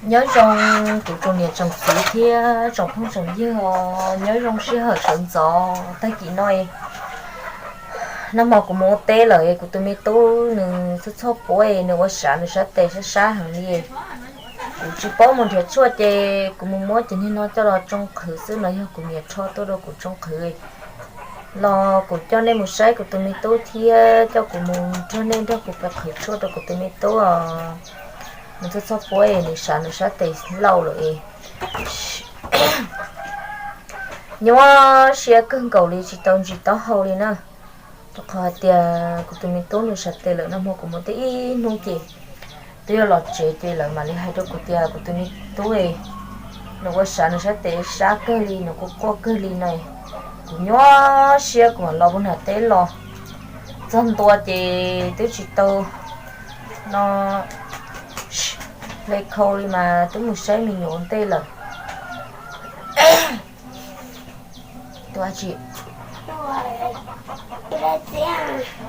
Nyob zoo kuv tsoom niam tsoom txiv thiab tsoom phooj tsoom ywg os, nyob zoo sij hawm sawv ntxov tag kis no. Nag hmo kuv mus ua teb lawm, kuv tus me tub nws txhoj txhoj puab, nws ua sav nws sab tes sab sab heev li. Kuv tsis paub mus nrhiav tshuaj ces kuv mus muab cov niag no coj los tsoo qhwv xwb, no yog kuv niam rho tuaj rau kuv tsoo qhwv. Los kuv coj nej mus saib kuv tus me tub thiab coj kuv mus nrog nej nrog kuv pais qhwv tshuaj rau kuv tus me tub os. Nws txhoj txhoj puab, nws sav nws sab tes lauj lawm es nyuaj siab kawg nkaus li, tsis tau ntsis taub hau li na. Rau qhov hais tias kuv tus me tub nws sab tes lawm, nag hmo kuv mus teb ib hnub ces twb yuav los tsev ces lawv mam li hais rau kuv tias kuv tus me tub nws ua sav nws sab tes sab kawg li, nws quaj quaj kawg li no. Kuv nyuaj siab kuv mam los puag nram teb los txog ntua ces twb tsis tau no hle khau li mas twb mus saib me nyuam ua ntej lawm. Ua tsi?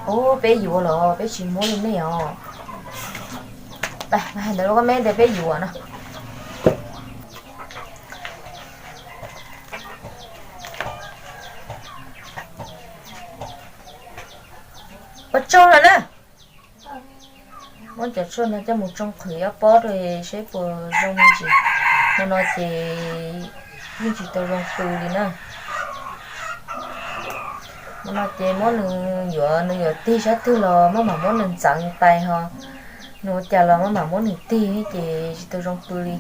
Ub, peb yuav los peb tsis muab li nej os. Hais ntawd rau koj me ntawd peb yuav no. Ua tsaug lawm na. Muab cov tshuaj no coj mus tsoo qhwv ib pob rau seb puas zoo me ntsis. Hmo no ces yeej tsis tau zoo pw li na. Hmo no ces muab nws yuav, nws yuav tig sab twg los maj mam muab nws ntxeev tais ho, nws ua cas los maj mam muab nws tig ces tsis tau zoo pw li.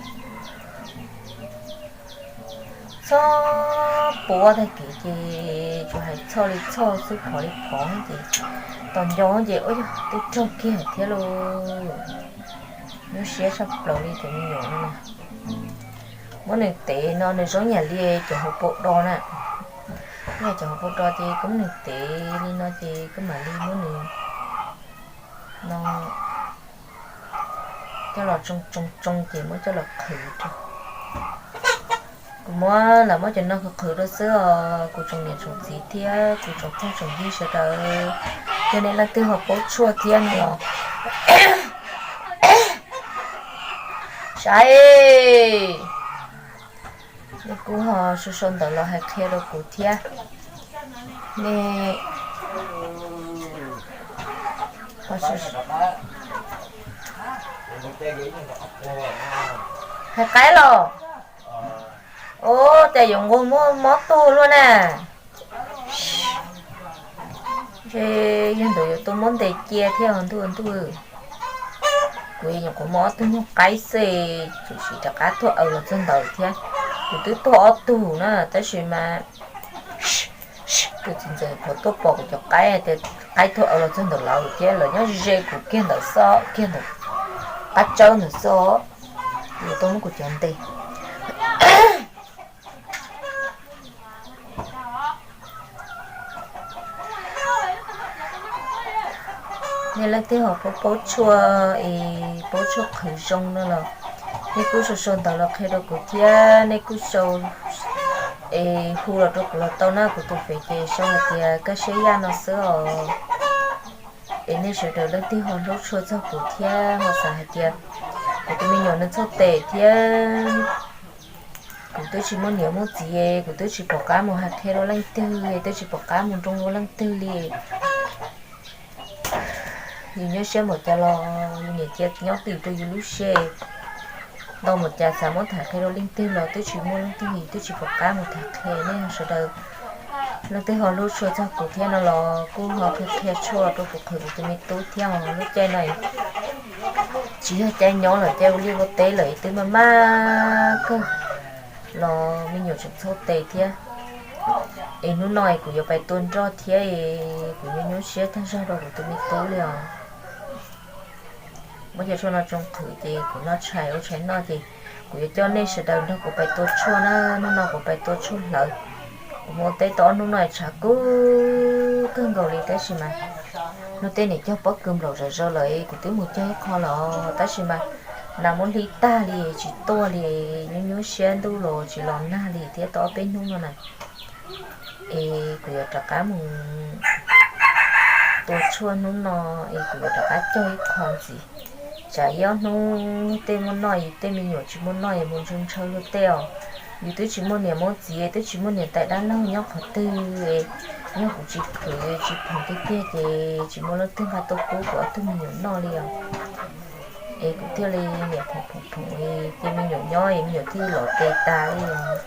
Txhob puab tag kis ces tsuas hais txhoj li txhoj xwb, phov li phov ces tos nco ces ua yog twb raug kiag thiab lauj. Nyuaj siab tshaj plaws li cov me nyuam no. Muab nws tev no nws zoo yam li cov hauv paus do na. Yog cov hauv paus do ces koj muab nws tev li no ces koj mam li muab nws no coj los tsoo tsoo tsoo ces muab coj los qhwv rau. Kuv muab lam muab cov no qhwv qhwv rau xwb os kuv tsoom niam tsoom txiv thiab kuv tsoom phooj tsoom ywg sawv daws. Yog nej leej twg ho paub tshuaj thiab no los saib, nej kuj ho sau sau ntawv los hais qhia rau kuv thiab. Nej hais qaib los? Ua cas yuav nquag muab mob tuag luaj na. Ntshe yog ntawd yuav tuaj muab ntes cia thiab ntuj ntuj. Kuv nyuam qhuav muab ob tug nyuag qaib xwb, tsuas sim rov qab tuag aws los txog ntawd thiab. Kuv twb tuag ob tug na tab sis mas kuv txiv ntxawm qhuav tuaj pom kuv cov qaib tias qaib tuag aws los txog ntawd lawm thiab lawv nyob ze kuv kiag ntawd xwb, kiag ntawd qab tsawb ntawd xwb os. Kuv yuav tuaj muab kuv cov ntes. Nej leej twg ho paub paub tshuaj es paub tshuaj qhwv zoo no los nej kuj sau sau ntawv los qhia rau kuv thiab, nej kuj sau es hu los rau kuv los tau na, kuv tus fev ces sau hais tias Kaj Siab Yaj no xwb os. Es nej sawv daws leej twg ho hlub tshua txog kuv thiab ho xav hais tias kuv tus me nyuam nws txhoj tes thiab kuv twb tsis muaj niam muaj txiv, kuv twb tsis pom qab mus hais qhia rau leej twg, twb tsis pom qab mus nroo rau leej twg li. Yus nyuaj siab npaum cas los yus niam cia nyob twj ywm rau yus lub siab. Ntau npaum cas xav muab tham qhia rau leej twg los twb tsis muaj leej twg, twb tsis pom qab mus tham qhia. Nej sawv daws leej twg ho hlub tshua txog kuv thiab no los kuj ho qhia qhia tshuaj rau kuv qhwv kuv tus me tub thiab os. Lub caij no tsis yog caij nyob lawm, caij ua liaj ua teb lawm twb maj maj kawg los me nyuam tseem txhoj tes thiab. Es hnub no es kuv yuav pais tua nroj thiab es kuv nyuaj nyuaj siab tag zog rau kuv tus me tub li os. Muab cov tshuaj no tsoo qhwv ces kuv noj tshais ua tshais noj ces kuv yuav coj nej sawv daws nrog kuv pais tua tshuaj na. Hnub no kuv pais tua tshuaj hlawv. Kuv mus ua teb tau ob hnub no tshav kub kawg nkaus li tab sis mas hnub teb nim cog pob kws nplaum zom zaws lawm, kuv twb mus cog ib qho los tab sis mas nas muab hlib tag li tsis tuaj li, nyuaj nyuaj siab ntuj los tsis los nag li thiab tau ob peb hnub no na. Es kuv yuav rov qab mus tua tshuaj hnub no es kuv yuav rov qab cog ib qho ntxiv. Tsam ib ob hnub luag tej muaj noj, yus tej me nyuam tsis muaj noj es mus ntshaw ntshaw luag tej os. Yus twb tsis muaj niam muaj txiv, twb tsis muaj niam tais dab laug nyob qhov twg, yog kuv tsis khwv tsis phoom tiag tiag ces tsis muaj leej twg nqa tuaj pub kuv ob tug me nyuam noj li os. Es kuv thiaj li niam phoom phoom phoom, ces me nyuam nyob es me nyuam thiaj li los tes tas li os.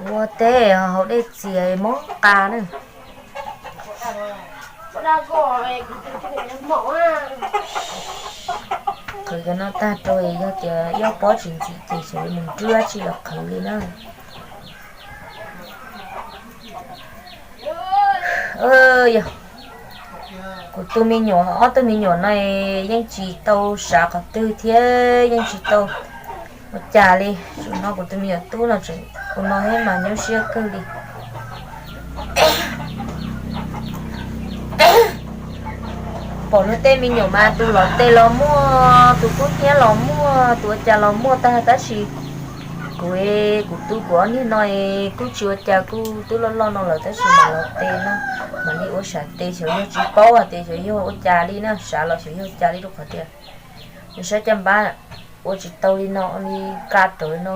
Ua teb haus dej txias mob qa na. Qhwv cov no tag rau, yog tias ib ob pob tsis ntxim ces xyov yuav mus nrhiav dab tsi los qhwv li na. Yog kuv tus me nyuam, ob tug me nyuam no yeej tsis tau sav qhov twg thiab yeej tsis tau ua cas li. Zaum no kuv tus me nyuam tub no tseem ua no thiab mas nyuaj siab kawg li. Pom luag tej me nyuam mas tus los tes los muaj, tus kub hnyiab los muaj, tus ua cas los muaj tag, tab sis kuv, kuv tub kuv ob niag no kuj tsis ua cas, kuj twb loj loj no lawm tab sis mam los tes no, mam li ua sav tes, xyov yog tsis paub hais tias xyov yog ua cas li na, sav los xyov yog ua cas li rau qhov tias nws sab caj npab ua tsis tau li no, li nqa rawv li no,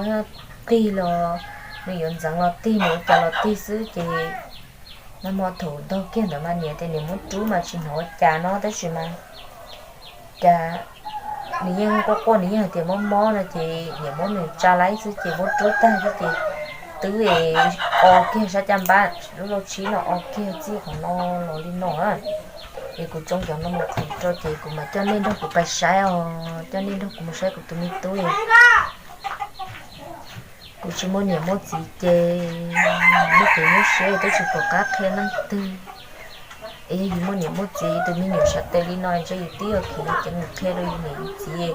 qig los nws yuav ntxeev los tig, nws ua cas los tig xwb ces nag hmo thaum ntog kiag ntawd mas niam tias niam muab rub mas tsis hnov ua cas no tab sis mas cas nws yeej quaj quaj, nws yeej hais tias mob mob no ces niam muab nws tsa laib xwb ces muab rub tag xwb ces twb o kiag sab caj npab, lub laj tshib no o kiag txij qhov no los li no. Es kuv tsoo cov no mus qhwv rau ces kuv mam coj nej nrog kuv pais saib os, coj nej nrog kuv mus saib kuv tus me tub. Kuv tsis muaj niam muaj txiv ces muaj kev nyuaj siab twb tsis pom qab qhia leej twg. Es yog yus muaj niam muaj txiv, tus me nyuam sav tes li no ntshe yus twb yuav khiav ceev mus qhia rau yus niam yus txiv,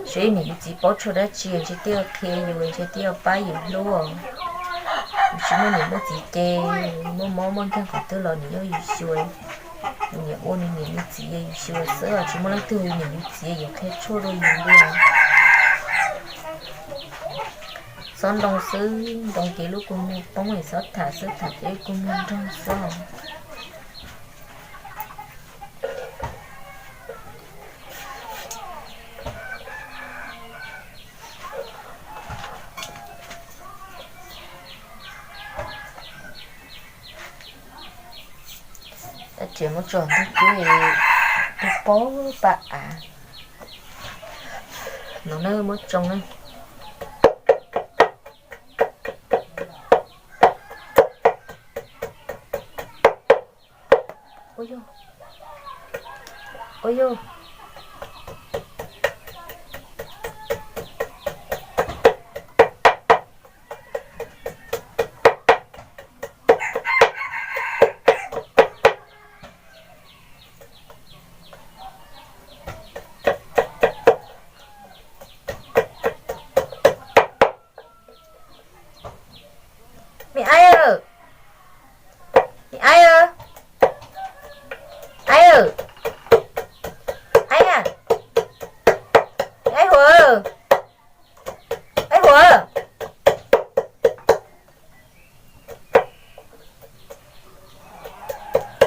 seb yus niam yus txiv paub tshuaj dab tsi ntshe twb yuav qhia yus, ntshe twb yuav pab yus hlub. Yus tsis muaj niam muaj txiv ces muaj mob muaj nkeeg qhov twg los nws yog yus xyuas, nws niam ua nws niam nws txiv yus xyuas xwb, tsis muaj leej twg yus niam yus txiv yuav qhia tshuaj rau yus li. Txhob ntoo xwb, ntoo ces lub kua muag poob, txhob tham xwb, tham ces kua muag nrog xwb. Tab sis muab tso ntug cub, tus paub pab av no na, muab tsoo na. Ua yog, ua yog. Me aib, me aib, aib, aib, aib huam, aib huam.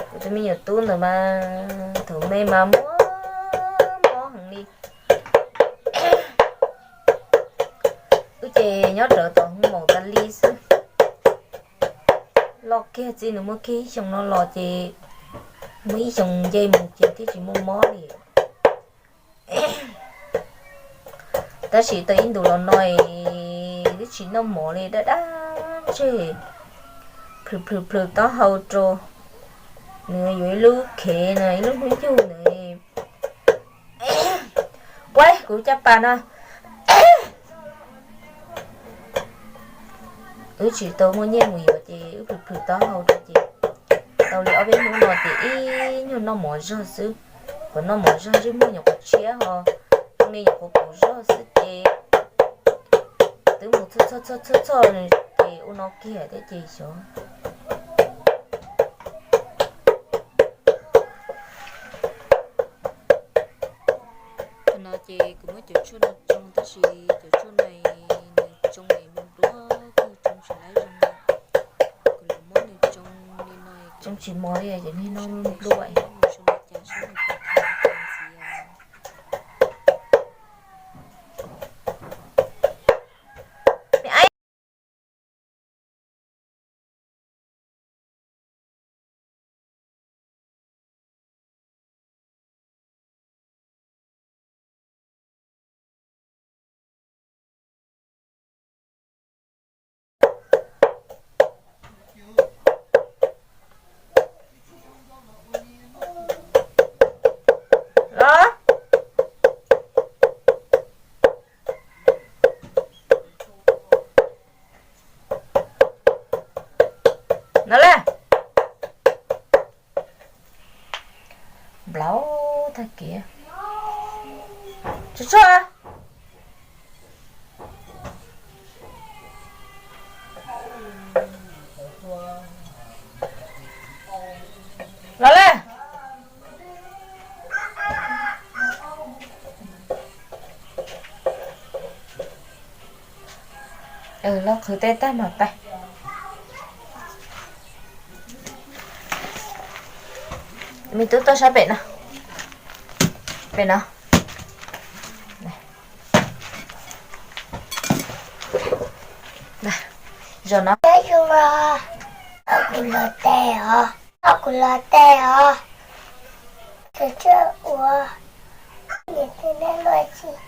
Kuv tus me nyuam tub ntawd mas thaum me mas muaj mob heev li. Wb ces nyob rawv tom hoob maum tas li xwb. Loj kiag txiv, nws muaj kiag ib xyoos no los ces muaj ib xyoos nce mus ces thiaj tsis muaj mob li. Tab sis tau ib ntus los no twb tsis noj mov li, daj daj ntseg, plhws plhws plhws taub hau rau. Nws yuav ib lub khev na, ib lub hnub nyoog ntawd. Ua kuv caj pas no, wb tsis tau muaj nyiaj mus yuav ces wb plhws plhws taub hau rau ces tau li ob peb hnub no ces ib nyuag noj mov zog xwb. Kuv noj mov zog ntsej muag nyuam qhuav tshiab ho, zoo li nyuam qhuav puv zog xwb ces twb mus txhoj txhoj txhoj txhoj ces ua no kiag thiab ces xyov. Thaum no ces kuv muab cov tshuaj no tsoo, tab sis cov tshuaj no nws tsoo es npau npau kawg, tsoo tsis laib zoo li. Kuv los muab nws tsoo. Tseem tsis mos li ces niag no npluaj. Los, no le. Nplaum tag kev. Tsuag tsuag. Los le. Los qhwv tej tag mas pais. Me tub tuaj sab pem no. Pem no. Zaum no. Kuv los tes os, kuv los tes os. Tus tshuaj ua, niam tij nej luaj tsis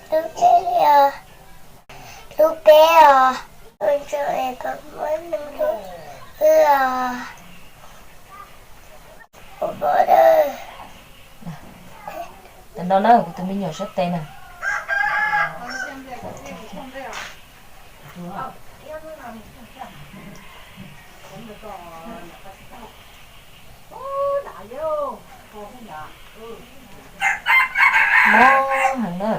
hlub peb li os, hlub peb os. Ua tsaug es puas muaj neeg hlub wb os. Tam no na kuv tus me nyuam sab tes na. Mob heev na.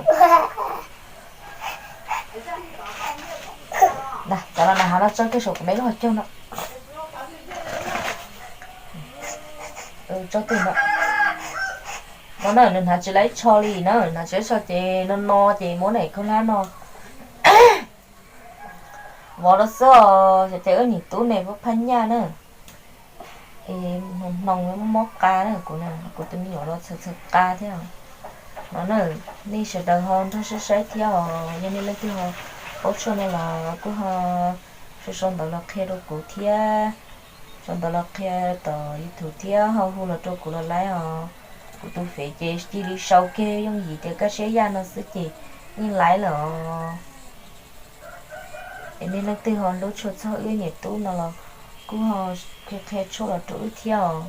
Cov los na, hnav no tso kiag saum kuv me lub hauv caug no. Tso kiag no. No na, nws hnav tsis laib tsho li na, hnav tsis laib tsho ces no no ces muab daim khaub hlab no vov rau xwb os. Xyov cas wb niam tub ne pab phaj nyaj na, es hnoos hnoos mob mob qa na, kuv, kuv tus me nyuam los txhaws txhaws qa thiab os. No na, nej sawv daws ho nrog saib saib thiab os, yog nej leej twg ho paub tshuaj no los kuj ho sau sau ntawv los qhia rau kuv thiab, sau ntawv los qhia tom YouTube thiab ho hu los rau kuv los laib os. Kuv tus fev ces cia li sau kiag yooj yim tias kaj siab yaj no xwb ces yeej laib lawm os. Es nej leej twg ho hlub tshua txog wb niam tub no los kuj ho qhia qhia tshuaj los rau wb thiab os.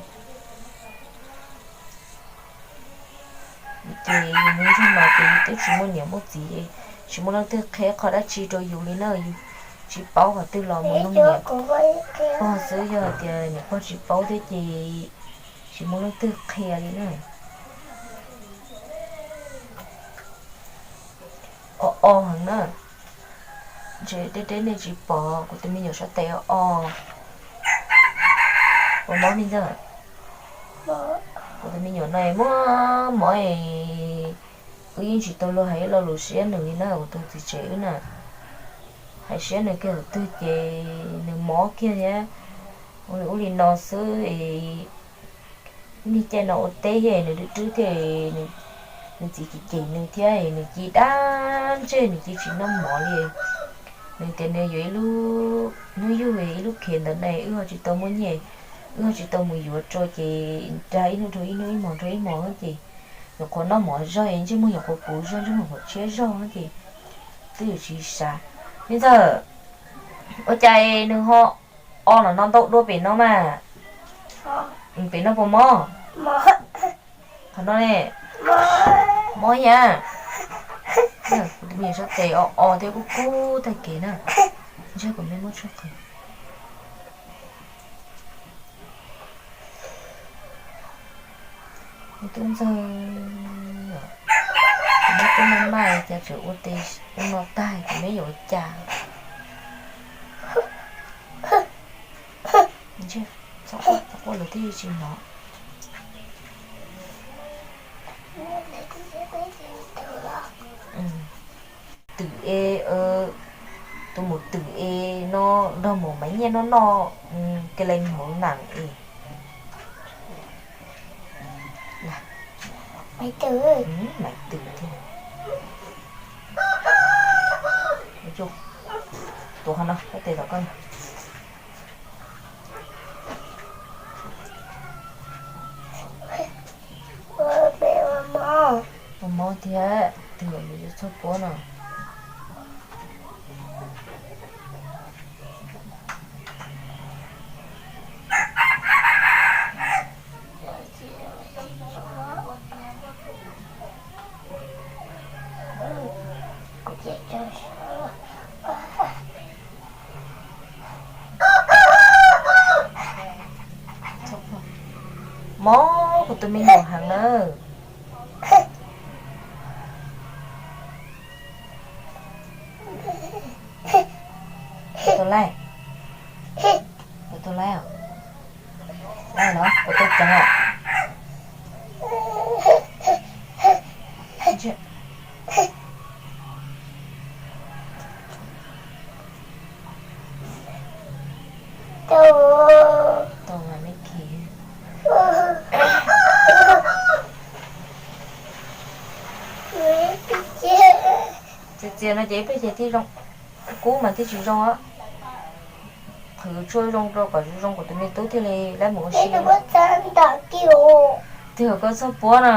Ces yus mus nrog no ces yus twb tsis muaj niam muaj txiv, tsis muaj leej twg qhia qhov dab tsi rau yus li na, yus tsis paub qhov twg los mus nug niam pog xwb, yog tias niam pog tsis paub thiab ces tsis muaj leej twg qhia li na. O o heev na. Ntshe deb deb nej tsis pom kuv tus me nyuam sab tes o o. Puas mob me ntxawg? Kuv tus me nyuam no muaj mob es wb yeej tsis tau luag hais ib lo lus siab nws li na, kuv tus txiv tsev wb na. Hais siab nws kiag tus twg ces nws mob kiag thiab. Ua li ub li no xwb es niag caij no ua teb thiab nws twb twb thiab, nws txiv cem cem nws thiab nws cia dab ntseg, nws cia tsis noj mov li. Nws tias nws yuav ib lub hnub yug ib lub khev ntawd na, wb ho tsis tau muaj nyiaj, wb ho tsis tau mus yuav rau ces dag ib hnub rau ib hnub, ib hmos rau ib hmos ces nyuam qhuav noj mov zog, ntsej muag nyuam qhuav puv zog, ntsej muag nyuam qhuav tshiab zog ces twb yuav tsis sav. Me ntxawg, ua cas nws ho o los no ntau dua pem no mas? Pem no puas mob? Qhov no ne? Mob thiab. Kuv tus me nyuam sab tes o o thiab kub kub tag kev na. Ntshe kuv me muab tshuaj qhwv. Kuv tub ntxawg, kuv me tub maj maj cas tseem ua tes ua no tag, kuv me yuav ua cas? Ntshe txhob quaj, txhob quaj, lawv twb tsis hnov. Twm e, Tus mus twm es no nrog mus Maiv Nyiaj noj noj, ke le hauv nam es. Maiv Twm thiab. Tuav qhov no, koj tes tom koj no. Ua mob thiab, twb yuav txhob puab no. Mob kuv tus me nyuam heev nawb. Tus laij, tus laij os, laij los tus tub ceev os. Txias txias no ces ib pliag ces thiaj zoo, kub mas thiaj tsis zoo. Qhwv tshuaj zoo rau kom zoo kuv tus me tub thiaj li lab mus ua si. Twb yog koj txhob puab no.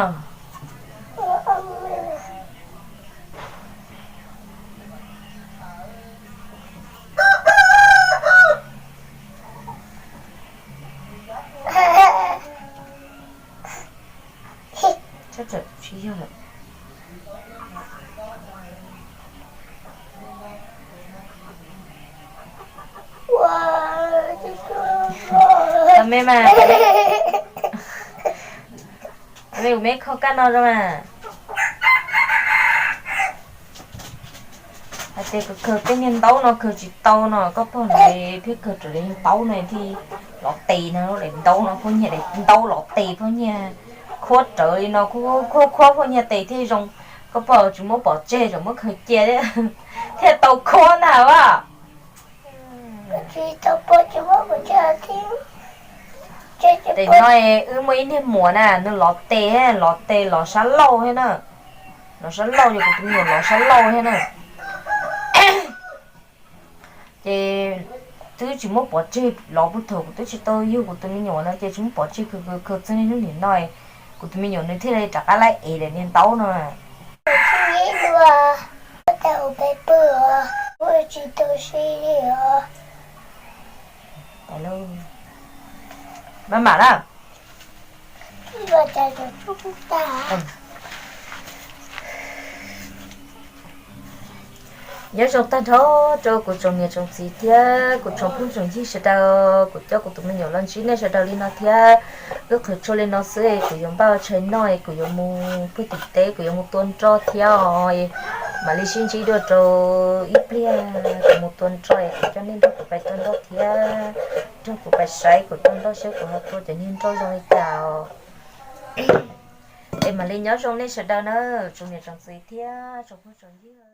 Tsis yog lawm. Tau me mas, me kuv me kho kaj no zoo mas. Hais tias kawg tej niag ntaub no kawg tsis tau no koj pog no, thiab kawg raws li niag ntaub no thiaj los tes no, daim ntaub no phooj nyiaj, daim ntaub los tes phooj nyiaj, khuab rawv li no, khuab khuab phooj nyiaj tes thiaj zoo. Koj pog tsis muab pov tseg, tseem muab khaws cia thiab, thiaj tau khuab ntag as. Tes no wb muaj ib niag muam na, nws los tes, los tes los sab laug thiab na. Los sab laug, yog kuv tus me nyuam los sab laug thiab na. Ces twb tsis muab pov tseg los puag thaum kuv twb tsis tau yug kuv tus me nyuam no ces tsis muab pov tseg, khaws khaws txog niaj hnub nim no kuv tus me nyuam nws thiaj li rov qab lab ev daim niag ntaub no. Maj mam na. Nyob zoo tag nrho rau kuv tsoom niam tsoom txiv thiab kuv tsoom phooj tsoom ywg sawv daws, kuv coj kuv tus me nyuam los ntsib nej sawv daws li no thiab. Wb qhwv tshuaj li no xwb, kuv yuav npaj tshais noj, kuv yuav mus pug tim teb, kuv yuav mus tua nroj thiab os. Mam li sib ntsib dua rau ib pliag, kuv mus tua nroj, kuv coj nej nrog kuv pais tua nroj thiab, nrog kuv pais saib kuv tua nroj saib kuv ho tua cov niag nroj zoo li cas os. Es mam li nyob zoo nej sawv daws na, tsoom niam tsoom txiv thiab tsoom phooj tsoom ywg.